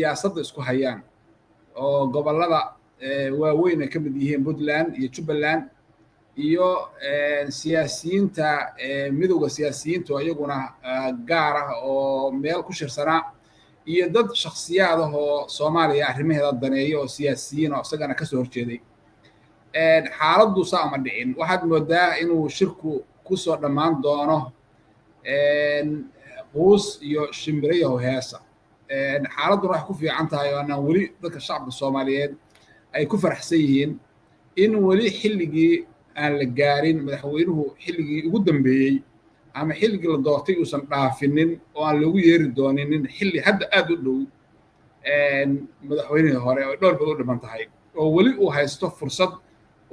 Siyaasadda isku hayaan oo gobollada waaweyn ay ka mid yihiin Puntland iyo Jubbaland iyo siyaasiyiinta midowda siyaasiyiinta oo iyaguna gaar ah oo meel ku shirsanaa, iyo dad shakhsiyaad ah oo Soomaaliya arrimaheeda daneeya oo siyaasiyiin oo isagana kasoo horjeeday. Xaaladdu saa uma dhicin. Waxaad moodaa inuu shirku kusoo dhammaan doono quus iyo shimbirayahow heesa. Xaaladduna waxay ku fiican tahay oo aanaan weli dadka shacabka Soomaaliyeed ay ku faraxsan yihiin in weli xilligii aan la gaarin, madaxweynuhu xilligii ugu dambeeyey ama xilligii la doortay uusan dhaafinin oo aan loogu yeeri dooninin xilli hadda aad u dhow madaxweynihii hore oo dhowr bilood u dhiman tahay, oo weli uu haysto fursad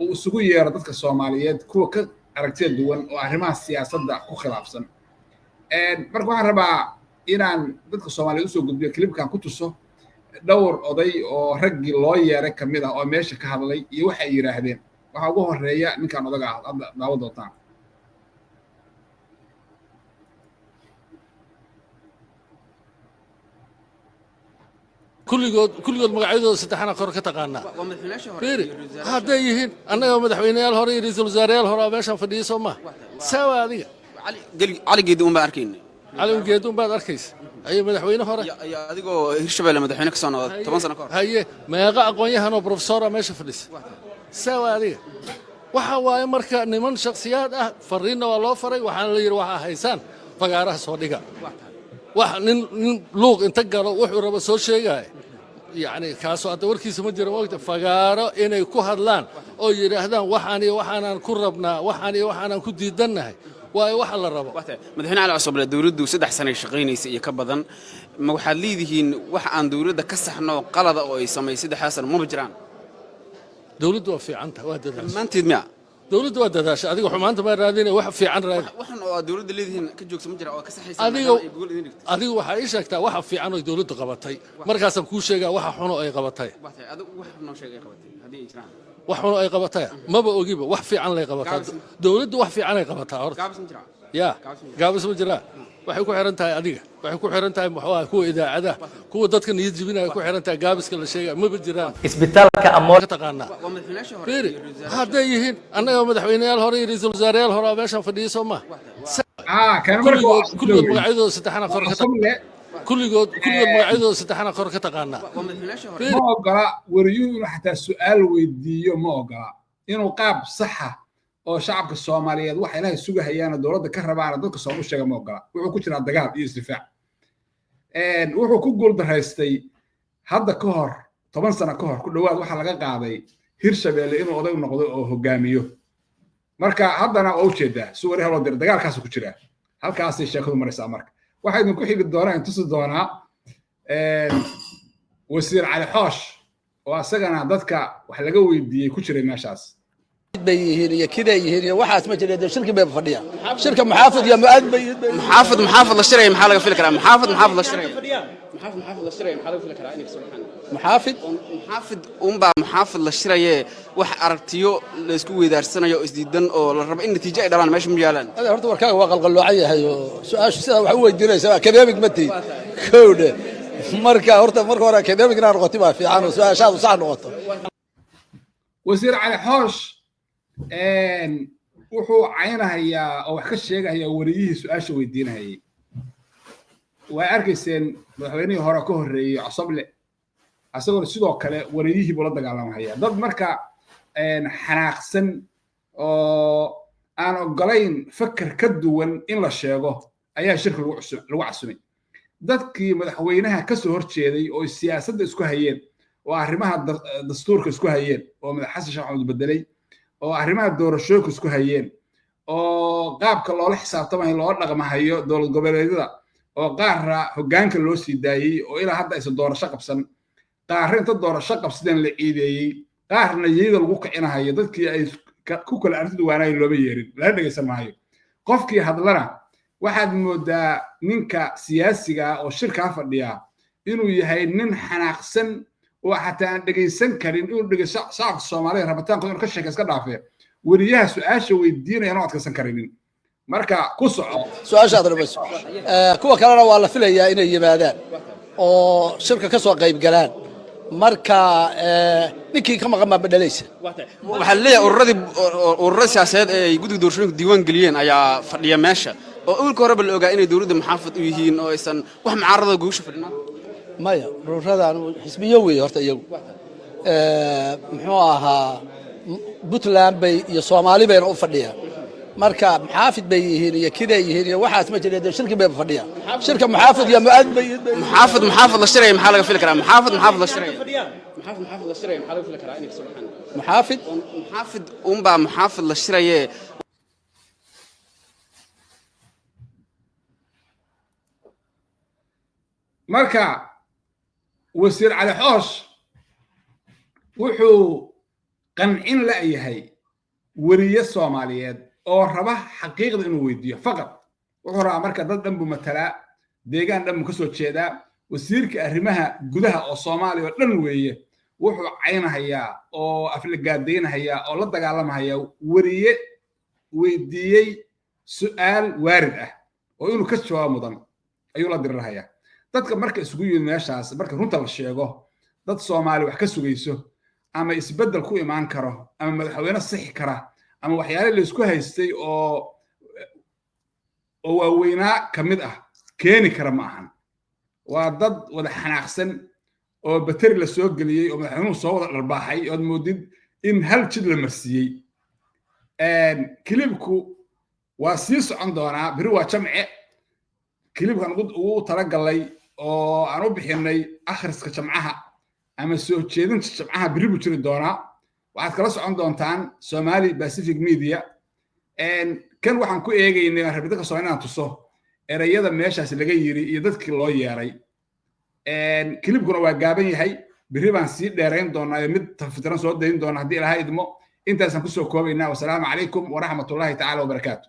uu isugu yeero dadka Soomaaliyeed kuwa ka aragtida duwan oo arrimaha siyaasadda ku khilaafsan. Marka waxaan rabaa inaan dadka Soomaaliyeed usoo gudbiyo clipkan, ku tuso dhowr oday oo raggii loo yeeray ka mid ah oo meesha ka hadlay iyo waxa ay yidhaahdeen. Waxaa ugu horeeya ninkan odaga ah hadda daawo doontaan. Kulligood magacyadooda saddexana kor ka taqaanaa. Fiiri, hadday yihiin annaga madaxweyneyaal hore iyo ra'iisul wasaareyaal hore oo meeshaan fadhiyay, soo maha? Saawa adiga. Cali Geedi un baan arkayna. Cali Geedi un baad arkaysa. Haye, madaxweyne hore. Iyo adigoo Hirshabelle madaxweyne ka soo noqda 10 sano ka hor. Haye, meeqa aqoon-yahanoo professora meesha fadhisa? Saawa adiga. Waxa waaye marka niman shakhsiyaad ah fariinna waa loo faray. Waxaana la yidhi, waxaa haysaan fagaaraha soo dhiga. Wax nin luuq inta galo wuxuu rabo soo sheegaya, yacni kaasoo hadda warkiisa ma jiro. Mogta fagaaro inay ku hadlaan oo yidhaahdaan waxaan iyo waxaanaan ku rabnaa, waxaan iyo waxaanaan ku diidannahay, waayo waxa la rabo. Madaxweyne Cali Cosoble, dowladdu 3 sanay shaqaynaysa iyo ka badan. Ma waxaad leedihiin wax aan dowladda ka saxno qalada oo ay samaysay saddexdaa sano maba jiraan? Dowladdu waa fiicanta, waa dadaasha. Dhammaanteed miya? Dowladdu waa dadaasha. Adiga xumaanta maa raadinaya, wax fiican raadi. Waxan oo aad dowladda leedihiin ka joogsa ma jira oo ka saxaysa adiga maadaama ay gogol idin dhigtay? Adiga waxaa ii sheegtaa waxa fiican oo dowladdu qabatay, markaasaan kuu sheegaa waxa xuno ay qabatay. Waa tahay, adigu wax noo sheegay qabatay haddii ay jiraan. Wax xuno ay qabatay maba ogiba. Wax fiican lay qabataa. Gaabis. Dowladdu wax fiican ay qabataa horta. Gaabis ma jiraa? Ya. Gaabis ma jiraa? Gaabis ma jiraa. Waxay ku xiran tahay adiga, waxay ku xiran tahay muxuu ahay kuwa idaacadaha, kuwa dadka niyad jibinaya ku xiran tahay. Gaabiska la sheegaya maba jiraan. Isbitaalka Amool Ka taqaanaa. Waa madaxweynayaasha hore Fiiri, iyo ra'iisul wasaarayaasha. hadday yihiin annaga madaxweyneyaal hore iyo ra'iisul wasaareyaal hore oo meeshaan fadhiyay, soo maha? Ah, kan marka waa Kulligood magacyadooda saddexana kor ka Cosoble. Kulligood magacyadooda saddexana kor ka taqaanaa. Waa madaxweynayaasha hore. Ma ogola wariyuhu inuu xataa su'aal weydiiyo, ma ogola inuu qaab saxa oo shacabka Soomaaliyeed waxa Ilaahay sugahayaana dowladda ka rabaana dadka soom u sheega ma ogola. Wuxuu ku jiraa dagaal iyo isdifaac. Wuxuu ku guuldaraystay hadda ka hor, 10 sano ka hor ku dhowaad, waxaa laga qaaday Hirshabeelle inuu oday noqdo oo hogaamiyo. Marka haddana waa ujeedaa si wari haloo dira dagaalkaasu ku jiraa. Halkaasay sheekadu maraysaa. Marka waxaa idinku xigi doonaa, in tusi doonaa wasiir Cali Xoosh oo asagana dadka wax laga weydiiyey ku jiray meeshaas. Bay yihiin iyo kiday yihiin iyo waxaas ma jira. Dee shirki bay fadhiyaan, shirka muxaafid iyo mu'aad bay yihiin. Muxaafid muxaafid la shiraya maxaa laga fili karaa? Muxaafid muxaafid la shiraya, muxaafid muxaafid la shiraya maxaa laga fili karaa inay kasoo baxaan? Muxaafid. Muxaafid unbaa muxaafid la shiraye. Wax aragtiyo la isku weydaarsanayo oo isdiidan oo la rabo in natiijo ay dhalaan meesha ma yaalaan. Hada horta warkaaga waa qalqalloocan yahay oo su-aashu sidaa wax u weydiinaysa academic ma tiid kowdhe. Marka horta marka hore academic inaa noqoti baa fiican oo su-aashaadu sax noqoto. Wasiir Cali Xoosh wuxuu caynahayaa oo wax ka sheegahayaa wariyihii su-aasha weydiinahayay. Waa arkayseen madaxweynihii hore ka horreeyey Cosoble, asagoona sidoo kale wariyihii buu la dagaalamahaya. Dad marka xanaaqsan oo aan ogolayn fakar ka duwan in la sheego ayaa shirka lagu casumay. Dadkii madaxweynaha ka soo horjeeday oo siyaasadda isku hayeen oo arrimaha dastuurka isku hayeen oo madax Xasan Sheekh Maxamuud bedelay oo arrimaha doorashooyinka isku hayeen oo qaabka loola xisaabtamayo, loola dhaqmahayo dowlad goboleedyada, oo qaarra hoggaanka loo sii daayey oo ilaa hadda aysan doorasho qabsan, qaarra inta doorasho qabsadeen la ciideeyey, qaarna yeyda lagu kicinahayo, dadkii ay ku kala aragti duwaanayo looma yeerin, lana dhegaysan maayo. Qofkii hadlana waxaad moodaa ninka siyaasiga ah oo shirkaa fadhiya inuu yahay nin xanaaqsan oo xataa aan dhegaysan karin inuu dhegeysto shacabka Soomaaliya rabitaankooda inuu ka sheeka iska dhaafee, weriyaha su-aasha weydiinaya aan u adkaysan karinin. Marka ku soco. Su-aashaad dhamayso. Kuwa kalena waa la filayaa inay yimaadaan. Oo shirka ka soo qayb galaan. Marka ninkii ka maqan baa bedhelaysa. Waxaa leeyahay ururadii, ururada siyaasadeed ee ay guddiga doorashooyinka diiwaan geliyeen ayaa fadhiya meesha, oo awalka horeba la ogaa inay dowladda muxaafid u yihiin oo aysan wax mucaarada goosha fadhinaan. Maya, ururadan xisbiyo weeye horta iyagu. Muxuu ahaa, Puntland bay iyo Soomaali bayna u fadhiyaan. Marka muxaafid bay yihiin iyo kiday yihiin iyo waxaas ma jira. Dee shirki bayba fadhiyaan, shirka muxaafid iyo mu'aad bay. Muxaafid muxaafid la shiraya maxaa laga fili karaa? Muxaafid muxaafid la shiraya, muxaafid muxaafid la shiraya maxaa laga fili karaa inay kasoo baxaan? Muxaafid. Muxaafid unbaa muxaafid la shiraye. Marka wasiir Cali Xoosh wuxuu qancin la'yahay weriye Soomaaliyeed oo raba xaqiiqda inuu weydiiyo faqad. Wuxuu rabaa marka dad dhan buu matalaa, deegaan dhan buu ka soo jeedaa. Wasiirka arrimaha gudaha oo Soomaaliya oo dhan weeye. Wuxuu caynhayaa oo aflagaadaynhayaa oo la dagaalamhayaa weriye weydiiyey su'aal waarid ah oo inuu ka jawaabo mudan ayuu la dirirhayaa. Dadka marka isugu yimid meeshaas, marka runta la sheego, dad Soomaali wax ka sugayso ama isbeddel ku imaan karo ama madaxweyne sixi kara ama waxyaale laysku haystay oo waaweynaa ka mid ah keeni kara ma ahan. Waa dad wada xanaaqsan oo bateri la soo geliyey oo madaxweynuhu soo wada dharbaaxay, ood moodid in hal jid la marsiiyey. Kilibku waa sii socon doonaa. Beri waa jamce. Kilibkan ugu talagalay oo aan u bixinay akhriska jamcaha ama soo jeedinta jamcaha beri buu jiri doonaa. Waxaad kala socon doontaan Somali Pacific Media. Kan waxaan ku eegaynay aan rabay dadka Soomaali inaan tuso ereyada meeshaas laga yiri iyo dadkii loo yeeray. Kilibkuna waa gaaban yahay. Beri baan sii dheerayn doonaa iyo mid taftiran soo dayn doona haddii Ilaha idmo. Intaasaan kusoo koobaynaa. Wasalaamu calaykum waraxmatullaahi tacaala wabarakaatu.